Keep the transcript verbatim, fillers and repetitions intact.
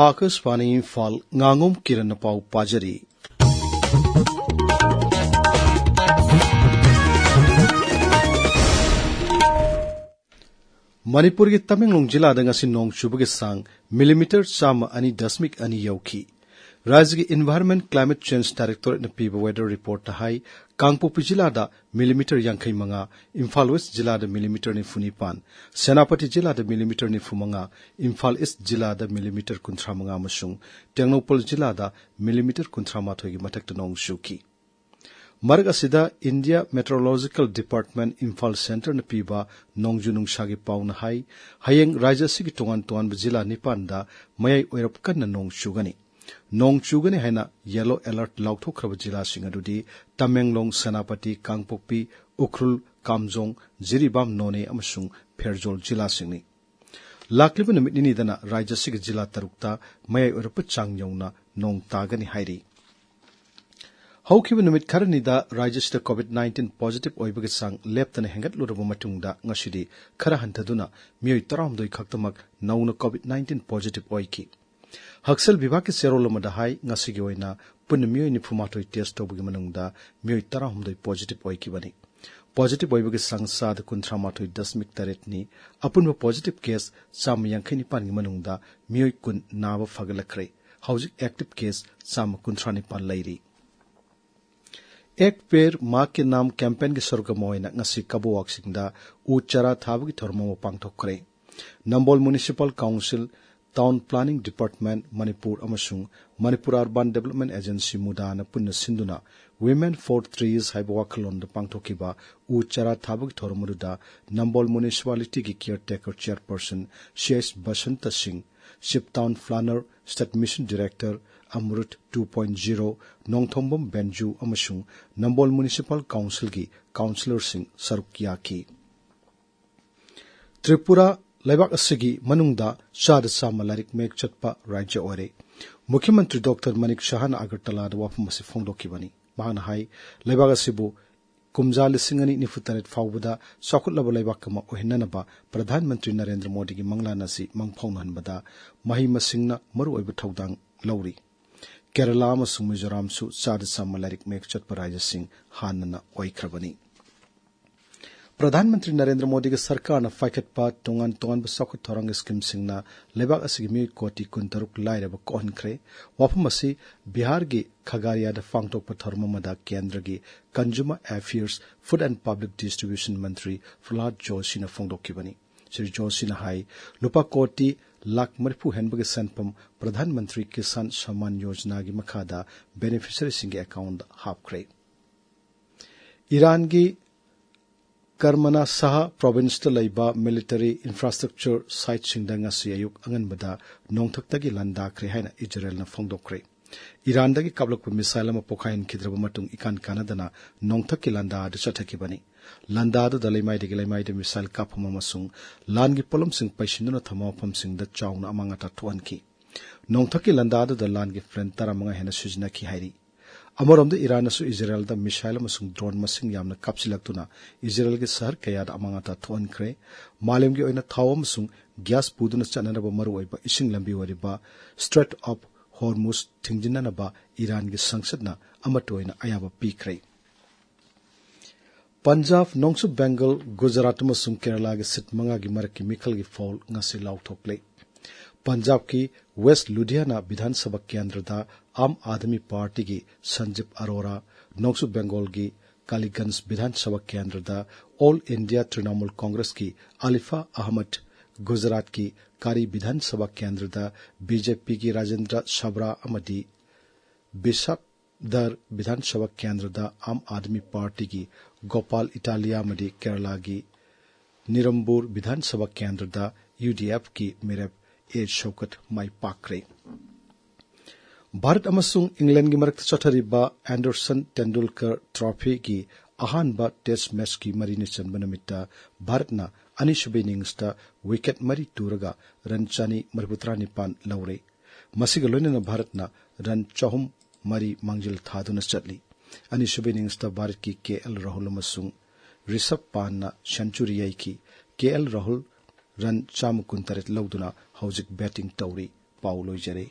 ꯑꯥꯀꯥꯁꯕꯥꯅꯤ ꯏꯝꯐꯥꯜ, ꯉꯥꯉꯣꯝ ꯀꯤꯔꯟꯅ ꯄꯥꯎ ꯄꯥꯖꯔꯤ꯫ ꯃꯅꯤꯄꯨꯔꯒꯤ ꯇꯃꯦꯡꯂꯣꯡ ꯖꯤꯂꯥꯗ ꯉꯁꯤ ꯅꯣꯡ ꯆꯨꯕꯒꯤ ꯆꯥꯡ ꯃꯤꯂꯤꯃꯤꯇꯔ ꯆꯥꯝꯃ ꯑꯅꯤ ꯗꯁꯃꯤꯛ ꯑꯅꯤ ꯌꯧꯈꯤ꯫ ꯔꯥꯖ꯭ꯌꯒꯤ Environment Climate Change Directorateꯅ ꯄꯤꯕ weather reportꯇ ꯍꯥꯏ, ꯀꯥꯡꯄꯣꯛꯄꯤ ꯖꯤꯂꯥꯗ ꯃꯤꯂꯤꯃꯤꯇꯔ ꯌꯥꯡꯈꯩ ꯃꯉꯥ, ꯏꯝꯐꯥꯜ ꯋꯦꯁ꯭ꯠ ꯖꯤꯂꯥꯗ ꯃꯤꯂꯤꯃꯤꯇꯔ ꯅꯤꯐꯨ ꯅꯤꯄꯥꯟ, ꯁꯦꯅꯥꯄꯇꯤ ꯖꯤꯂꯥꯗ ꯃꯤꯂꯤꯃꯤꯇꯔ ꯅꯤꯐꯨ ꯃꯉꯥ, ꯏꯝꯐꯥꯜ ꯏꯁ꯭ꯠ ꯖꯤꯂꯥꯗ ꯃꯤꯂꯤꯃꯤꯇꯔ ꯀꯨꯟꯊ꯭ꯔꯥ ꯃꯉꯥ ꯑꯃꯁꯨꯡ ꯇꯦꯡꯅꯧꯄꯜ ꯖꯤꯂꯥꯗ ꯃꯤꯂꯤꯃꯤꯇꯔ ꯀꯨꯟꯊ꯭ꯔꯥ ꯃꯥꯊꯣꯏꯒꯤ ꯃꯊꯛꯇ ꯅꯣꯡ ꯆꯨꯈꯤ꯫ ꯃꯔꯛ ꯑꯁꯤꯗ, India Meteorological Department ꯏꯝꯐꯥꯜ Centreꯅ ꯄꯤꯕ ꯅꯣꯡꯖꯨ ꯅꯨꯡꯁꯥꯒꯤ ꯄꯥꯎꯅ ꯍꯥꯏ, ꯍꯌꯦꯡ ꯔꯥꯖ꯭ꯌ ꯑꯁꯤꯒꯤ ꯇꯣꯉꯥꯟ ꯇꯣꯉꯥꯟꯕ ꯖꯤꯂꯥ ꯅꯤꯄꯥꯟꯗ ꯃꯌꯥꯏ ꯑꯣꯏꯔꯞ ꯀꯟꯅ ꯅꯣꯡ ꯆꯨꯒꯅꯤ꯫ ꯅꯣꯡ ꯆꯨꯒꯅꯤ ꯍꯥꯏꯅ yellow alert ꯂꯥꯎꯊꯣꯛꯈ꯭ꯔꯕ ꯖꯤꯂꯥꯁꯤꯡ ꯑꯗꯨꯗꯤ ꯇꯃꯦꯡꯂꯣꯡ, ꯁꯦꯅꯥꯄꯇꯤ, ꯀꯥꯡꯄꯣꯛꯄꯤ, ꯎꯈ꯭ꯔꯨꯜ, ꯀꯥꯝꯖꯣꯡ, ꯖꯤꯔꯤꯕꯥꯝ, ꯅꯣꯅꯦ ꯑꯃꯁꯨꯡ ꯐꯦꯔꯖꯣꯜ ꯖꯤꯂꯥꯁꯤꯡꯅꯤ꯫ ꯂꯥꯛꯂꯤꯕ ꯅꯨꯃꯤꯠ ꯅꯤꯅꯤꯗꯅ ꯔꯥꯖ꯭ꯌ ꯑꯁꯤꯒꯤ ꯖꯤꯂꯥ ꯇꯔꯨꯛꯇ ꯃꯌꯥꯏ ꯑꯣꯏꯔꯞꯄ ꯆꯥꯡ ꯌꯧꯅ ꯅꯣꯡ ꯇꯥꯒꯅꯤ ꯍꯥꯏꯔꯤ꯫ ꯍꯧꯈꯤꯕ ꯅꯨꯃꯤꯠ ꯈꯔꯅꯤꯗ ꯔꯥꯖ꯭ꯌ ꯑꯁꯤꯗ COVID nineteen positive ꯑꯣꯏꯕꯒꯤ ꯆꯥꯡ ꯂꯦꯞꯇꯅ ꯍꯦꯟꯒꯠꯂꯨꯔꯕ ꯃꯇꯨꯡꯗ, ꯉꯁꯤꯗꯤ ꯈꯔ ꯍꯟꯊꯗꯨꯅ ꯃꯤꯑꯣꯏ ꯇꯔꯥꯍꯨꯝꯗꯣꯏ ꯈꯛꯇꯃꯛ ꯅꯧꯅ COVID nineteen positive ꯑꯣꯏꯈꯤ꯫ ꯍꯛꯁꯦꯜ ꯚꯤꯚꯥꯒꯀꯤ ꯆꯦꯔꯣꯜ ꯑꯃꯗ ꯍꯥꯏ, ꯉꯁꯤꯒꯤ ꯑꯣꯏꯅ ꯄꯨꯟꯅ ꯃꯤꯑꯣꯏ ꯅꯤꯐꯨ ꯃꯥꯊꯣꯏ test ꯇꯧꯕꯒꯤ ꯃꯅꯨꯡꯗ ꯃꯤꯑꯣꯏ ꯇꯔꯥꯍꯨꯝꯗꯣꯏ positive ꯑꯣꯏꯈꯤꯕꯅꯤ꯫ Positive ꯑꯣꯏꯕꯒꯤ ꯆꯥꯡ ꯆꯥꯗ ꯀꯨꯟꯊ꯭ꯔꯥ ꯃꯥꯊꯣꯏ ꯗꯁꯃꯤꯛ ꯇꯔꯦꯠꯅꯤ꯫ ꯑꯄꯨꯟꯕ positive case ꯆꯥꯝꯃ ꯌꯥꯡꯈꯩ ꯅꯤꯄꯥꯟꯒꯤ ꯃꯅꯨꯡꯗ ꯃꯤꯑꯣꯏ ꯀꯨꯟ ꯅꯥꯕ ꯐꯒꯠꯂꯛꯈ꯭ꯔꯦ꯫ ꯍꯧꯖꯤꯛ active case ꯆꯥꯝꯃ ꯀꯨꯟꯊ꯭ꯔꯥ ꯅꯤꯄꯥꯟ ꯂꯩꯔꯤ꯫ ꯑꯦꯛ ꯄꯦꯔ ꯃꯥ ꯀꯦ ꯅꯥꯝ campaignꯒꯤ ꯁꯔꯨꯛ ꯑꯃ ꯑꯣꯏꯅ ꯉꯁꯤ ꯀꯕꯣꯋꯥꯛꯁꯤꯡꯗ ꯎ ꯆꯥꯔꯥ ꯊꯥꯕꯒꯤ ꯊꯧꯔꯝ ꯑꯃ ꯄꯥꯡꯊꯣꯛꯈ꯭ꯔꯦ꯫ ꯅꯝꯕꯣꯜ Municipal Council, Town Planning Department, Manipur ꯑꯃꯁꯨꯡ ꯃꯅꯤꯄꯨꯔ Urban Development Agency, ꯃꯨꯗꯥꯅ ꯄꯨꯟꯅ ꯁꯤꯟꯗꯨꯅ Women for Trees ꯍꯥꯏꯕ ꯋꯥꯈꯜꯂꯣꯟꯗ ꯄꯥꯡꯊꯣꯛꯈꯤꯕ ꯎ ꯆꯥꯔꯥ ꯊꯥꯕꯒꯤ ꯊꯧꯔꯝ ꯑꯗꯨꯗ ꯅꯝꯕꯣꯜ Municipalityꯒꯤ caretaker chairperson C S Basanta ꯁꯤꯡ, Chief Town Planner, State Mission Director, ꯑꯃꯔꯨꯠ two point zero, Nongthombam ꯕꯦꯟꯖꯨ ꯑꯃꯁꯨꯡ ꯅꯝꯕꯣꯜ Municipal Councilꯒꯤ councillorꯁꯤꯡ ꯁꯔꯨꯛ ꯌꯥꯈꯤ꯫ ꯇ꯭ꯔꯤꯄꯨꯔꯥ ꯂꯩꯕꯥꯛ ꯑꯁꯤꯒꯤ ꯃꯅꯨꯡꯗ ꯆꯥꯗ ꯆꯥꯝꯃ ꯂꯥꯏꯔꯤꯛ ꯃꯌꯦꯛ ꯆꯠꯄ ꯔꯥꯖ꯭ꯌ ꯑꯣꯏꯔꯦ꯫ ꯃꯨꯈ꯭ꯌ ꯃꯟꯇ꯭ꯔꯤ ꯗꯣꯛꯇꯔ ꯃꯅꯤꯛ ꯁꯍꯥꯅ ꯑꯒꯔꯇꯂꯥꯗ ꯋꯥꯐꯝ ꯑꯁꯤ ꯐꯣꯡꯗꯣꯛꯈꯤꯕꯅꯤ꯫ ꯃꯍꯥꯛꯅ ꯍꯥꯏ, ꯂꯩꯕꯥꯛ ꯑꯁꯤꯕꯨ ꯀꯨꯝꯖꯥ ꯂꯤꯁꯤꯡ ꯑꯅꯤ ꯅꯤꯐꯨ ꯇꯔꯦꯠ ꯐꯥꯎꯕꯗ ꯆꯥꯎꯈꯠꯂꯕ ꯂꯩꯕꯥꯛ ꯑꯃ ꯑꯣꯏꯍꯟꯅꯅꯕ ꯄ꯭ꯔꯙꯥꯟ ꯃꯟꯇ꯭ꯔꯤ ꯅꯔꯦꯟꯗ꯭ꯔ ꯃꯣꯗꯤꯒꯤ ꯃꯪꯂꯥꯟ ꯑꯁꯤ ꯃꯪ ꯐꯥꯎꯅꯍꯟꯕꯗ ꯃꯍꯩ ꯃꯁꯤꯡꯅ ꯃꯔꯨꯑꯣꯏꯕ ꯊꯧꯗꯥꯡ ꯂꯧꯔꯤ꯫ ꯀꯦꯔꯂꯥ ꯑꯃꯁꯨꯡ ꯃꯤꯖꯣꯔꯥꯝꯁꯨ ꯆꯥꯗ ꯆꯥꯝꯃ ꯂꯥꯏꯔꯤꯛ ꯃꯌꯦꯛ ꯆꯠꯄ ꯔꯥꯖ꯭ꯌꯁꯤꯡ ꯍꯥꯟꯅꯅ ꯑꯣꯏꯈ꯭ꯔꯕꯅꯤ꯫ ꯄ꯭ꯔꯙꯥꯟ ꯃꯟꯇ꯭ꯔꯤ ꯅꯔꯦꯟꯗ꯭ꯔ ꯃꯣꯗꯤꯒꯤ ꯁꯔꯀꯥꯔꯅ ꯄꯥꯏꯈꯠꯄ ꯇꯣꯉꯥꯟ ꯇꯣꯉꯥꯟꯕ ꯆꯥꯎꯈꯠ ꯊꯧꯔꯥꯡꯒꯤ ꯁ꯭ꯀꯤꯝꯁꯤꯡꯅ ꯂꯩꯕꯥꯛ ꯑꯁꯤꯒꯤ ꯃꯤꯑꯣꯏ ꯀꯣꯇꯤ ꯀꯨꯟꯇꯔꯨꯛ ꯂꯥꯏꯔꯕ ꯀꯣꯛꯍꯟꯈ꯭ꯔꯦ꯫ ꯋꯥꯐꯝ ꯑꯁꯤ ꯕꯤꯍꯥꯔꯒꯤ ꯈꯒꯥꯔꯤꯌꯥꯗ ꯄꯥꯡꯊꯣꯛꯄ ꯊꯧꯔꯝ ꯑꯃꯗ ꯀꯦꯟꯗ꯭ꯔꯒꯤ Consumer Affairs, Food and Public Distribution ꯃꯟꯇ꯭ꯔꯤ ꯄ꯭ꯔꯍꯂꯥꯗ ꯖꯣꯁꯤꯅ ꯐꯣꯡꯗꯣꯛꯈꯤꯕꯅꯤ꯫ ꯁ꯭ꯔꯤ ꯖꯣꯁꯤꯅ ꯍꯥꯏ, ꯂꯨꯄꯥ ꯀꯣꯇꯤ ꯂꯥꯈ ꯃꯔꯤꯐꯨ ꯍꯦꯟꯕꯒꯤ ꯁꯦꯟꯐꯝ ꯄ꯭ꯔꯙꯥꯟ ꯃꯟꯇ꯭ꯔꯤ ꯀꯤꯁꯥꯟ ꯁꯝꯃꯥꯟ ꯌꯣꯖꯅꯥꯒꯤ ꯃꯈꯥꯗ ꯕꯦꯅꯤꯐꯤꯁꯔꯤꯁꯤꯡꯒꯤ ꯑꯦꯀꯥꯎꯟꯗ ꯍꯥꯞꯈ꯭ꯔꯦ꯫ ꯏꯔꯥꯟꯒꯤ ꯀꯔꯃꯅ ꯁꯥꯍ ꯄ꯭ꯔꯣꯚꯤꯟꯁꯇ ꯂꯩꯕ ꯃꯤꯂꯤꯇꯔꯤ ꯏꯟꯐ꯭ꯔꯥꯁ꯭ꯇ꯭ꯔꯛꯆꯔ ꯁꯥꯏꯠꯁꯤꯡꯗ ꯉꯁꯤ ꯑꯌꯨꯛ ꯑꯉꯟꯕꯗ ꯅꯣꯡꯊꯛꯇꯒꯤ ꯂꯥꯟꯗꯥꯈ꯭ꯔꯦ ꯍꯥꯏꯅ ꯏꯖꯔꯦꯜꯅ ꯐꯣꯡꯗꯣꯛꯈ꯭ꯔꯦ꯫ ꯏꯔꯥꯟꯗꯒꯤ ꯀꯥꯞꯂꯛꯄ ꯃꯤꯁꯥꯏꯜ ꯑꯃ ꯄꯣꯈꯥꯏꯍꯟꯈꯤꯗ꯭ꯔꯕ ꯃꯇꯨꯡ ꯏꯀꯥꯟ ꯀꯥꯟꯅꯗꯅ ꯅꯣꯡꯊꯛꯀꯤ ꯂꯥꯟꯗꯥ ꯑꯗꯨ ꯆꯠꯊꯈꯤꯕꯅꯤ꯫ ꯂꯥꯟꯗꯥ ꯑꯗꯨꯗ ꯂꯩꯃꯥꯏꯗꯒꯤ ꯂꯩꯃꯥꯏꯗ ꯃꯤꯁꯥꯏꯜ ꯀꯥꯞꯐꯝ ꯑꯃꯁꯨꯡ ꯂꯥꯟꯒꯤ ꯄꯣꯠꯂꯝꯁꯤꯡ ꯄꯩꯁꯤꯟꯗꯨꯅ ꯊꯝꯕ ꯃꯐꯝꯁꯤꯡꯗ ꯆꯥꯎꯅ ꯑꯃꯥꯡ ꯑꯇꯥ ꯊꯣꯛꯍꯟꯈꯤ꯫ ꯅꯣꯡꯊꯛꯀꯤ ꯂꯥꯟꯗꯥ ꯑꯗꯨꯗ ꯂꯥꯟꯒꯤ ꯐ꯭ꯔꯦꯟ ꯇꯔꯥꯃꯉꯥ ꯍꯦꯟꯅ ꯁꯤꯖꯤꯟꯅꯈꯤ ꯍꯥꯏꯔꯤ꯫ ꯑꯃꯔꯣꯝꯗ ꯏꯔꯥꯟꯅꯁꯨ ꯏꯖꯔꯦꯜꯗ ꯃꯤꯁꯥꯏꯜ ꯑꯃꯁꯨꯡ ꯗ꯭ꯔꯣꯟ ꯃꯁꯤꯡ ꯌꯥꯝꯅ ꯀꯥꯞꯁꯤꯜꯂꯛꯇꯨꯅ ꯏꯖꯔꯦꯜꯒꯤ ꯁꯍꯔ ꯀꯌꯥꯗ ꯑꯃꯥꯡ ꯑꯇꯥ ꯊꯣꯛꯍꯟꯈ꯭ꯔꯦ꯫ ꯃꯥꯂꯦꯝꯒꯤ ꯑꯣꯏꯅ ꯊꯥꯎ ꯑꯃꯁꯨꯡ ꯒ꯭ꯌꯥꯁ ꯄꯨꯗꯨꯅ ꯆꯠꯅꯅꯕ ꯃꯔꯨꯑꯣꯏꯕ ꯏꯁꯤꯡ ꯂꯝꯕꯤ ꯑꯣꯏꯔꯤꯕ ꯁ꯭ꯇ꯭ꯔꯦꯠ ꯑꯣꯐ ꯍꯣꯔꯃꯨꯖ ꯊꯤꯡꯖꯤꯟꯅꯅꯕ ꯏꯔꯥꯟꯒꯤ ꯁꯪꯁꯠꯅ ꯑꯃꯠꯇ ꯑꯣꯏꯅ ꯑꯌꯥꯕ ꯄꯤꯈ꯭ꯔꯦ꯫ ꯄꯟꯖꯥꯕ, ꯅꯣꯡꯆꯨꯞ ꯕꯦꯡꯒꯜ, ꯒꯨꯖꯔꯥꯠ ꯑꯃꯁꯨꯡ ꯀꯦꯔꯂꯥꯒꯤ ꯁꯤꯠ ꯃꯉꯥꯒꯤ ꯃꯔꯛꯀꯤ ꯃꯤꯈꯜꯒꯤ ꯐꯣꯜ ꯉꯁꯤ ꯂꯥꯎꯊꯣꯛꯂꯦ꯫ ꯄꯟꯖꯥꯕꯀꯤ ꯋꯦꯁ ꯂꯨꯙꯤꯌꯥꯅꯥ ꯕꯤꯙꯥꯟ ꯁꯚꯥ ꯀꯦꯟꯗ꯭ꯔꯗ ꯑꯥꯝ ꯑꯥꯗꯃꯤ ꯄꯥꯔꯇꯤꯒꯤ ꯁꯟꯖꯤꯕ ꯑꯔꯣꯔꯥ, ꯅꯣꯡꯆꯨꯞ ꯕꯦꯡꯒꯣꯜꯒꯤ ꯀꯥꯂꯤꯒꯟꯖ ꯕꯤꯙꯥꯟ ꯁꯚꯥ ꯀꯦꯟꯗ꯭ꯔꯗ ꯑꯣꯜ ꯏꯟꯗꯤꯌꯥ ꯇ꯭ꯔꯤꯅꯥꯃꯨꯜ ꯀꯣꯡꯒ꯭ꯔꯦꯁꯀꯤ ꯑꯂꯤꯐꯥ ꯑꯍꯃꯗ, ꯒꯨꯖꯔꯥꯠꯀꯤ ꯀꯥꯔꯤ ꯕꯤꯙꯥꯟ ꯁꯚꯥ ꯀꯦꯟꯗ꯭ꯔꯗ ꯕꯤ ꯖꯦ ꯄꯤꯒꯤ ꯔꯥꯖꯦꯟꯗ꯭ꯔ ꯁꯕ꯭ꯔꯥ ꯑꯃꯗꯤ ꯕꯤꯁꯥꯞꯗꯔ ꯕꯤꯙꯥꯟ ꯁꯚꯥ ꯀꯦꯟꯗ꯭ꯔꯗ ꯑꯥꯝ ꯑꯥꯗꯃꯤ ꯄꯥꯔꯇꯤꯒꯤ ꯒꯣꯄꯥꯜ ꯏꯇꯥꯂꯤꯌꯥ ꯑꯃꯗꯤ ꯀꯦꯔꯂꯥꯒꯤ ꯅꯤꯔꯝꯕꯨꯔ ꯕꯤꯙꯥꯟ ꯁꯚꯥ ꯀꯦꯟꯗ꯭ꯔꯗ ꯌꯨ ꯗꯤ ꯑꯦꯐꯀꯤ ꯃꯤꯔꯦꯞ ꯑꯦ ꯁꯧꯀꯠ ꯃꯥꯏ ꯄꯥꯛꯈ꯭ꯔꯦ꯫ ꯚꯥꯔꯠ ꯑꯃꯁꯨꯡ ꯏꯪꯂꯦꯟꯒꯤ ꯃꯔꯛꯇ ꯆꯠꯊꯔꯤꯕ ꯑꯦꯟꯗꯔꯁꯟ ꯇꯦꯟꯗꯨꯜꯀꯔ ꯇ꯭ꯔꯣꯐꯤꯒꯤ ꯑꯍꯥꯟꯕ ꯇꯦꯁ ꯃꯦꯆꯀꯤ ꯃꯔꯤꯅꯤ ꯆꯟꯕ ꯅꯨꯃꯤꯠꯇ ꯚꯥꯔꯠꯅ ꯑꯅꯤꯁꯨꯕ ꯏꯅꯤꯡꯁꯇ ꯋꯤꯀꯦꯠ ꯃꯔꯤ ꯇꯨꯔꯒ ꯔꯟ ꯆꯅꯤ ꯃꯔꯤꯐꯨꯇꯔꯥ ꯅꯤꯄꯥꯟ ꯂꯧꯔꯦ꯫ ꯃꯁꯤꯒ ꯂꯣꯏꯅꯅ ꯚꯥꯔꯠꯅ ꯔꯟ ꯆꯍꯨꯝ ꯃꯔꯤ ꯃꯥꯡꯖꯤꯜ ꯊꯥꯗꯨꯅ ꯆꯠꯂꯤ꯫ ꯑꯅꯤꯁꯨꯕ ꯏꯅꯤꯡꯁꯇ ꯚꯥꯔꯠꯀꯤ ꯀꯦ ꯑꯦꯜ ꯔꯥꯍꯨꯜ ꯑꯃꯁꯨꯡ ꯔꯤꯁꯕ ꯄꯥꯟꯅ ꯁꯦꯟꯆꯨꯔꯤ ꯌꯩꯈꯤ꯫ ꯀꯦ ꯑꯦꯜ ꯔꯥꯍꯨꯜ ꯔꯟ ꯆꯥꯝꯃ ꯀꯨꯟꯇꯔꯦꯠ ꯂꯧꯗꯨꯅ ꯍꯧꯖꯤꯛ ꯕꯦꯇꯤꯡ ꯇꯧꯔꯤ꯫ ꯄꯥꯎ ꯂꯣꯏꯖꯔꯦ꯫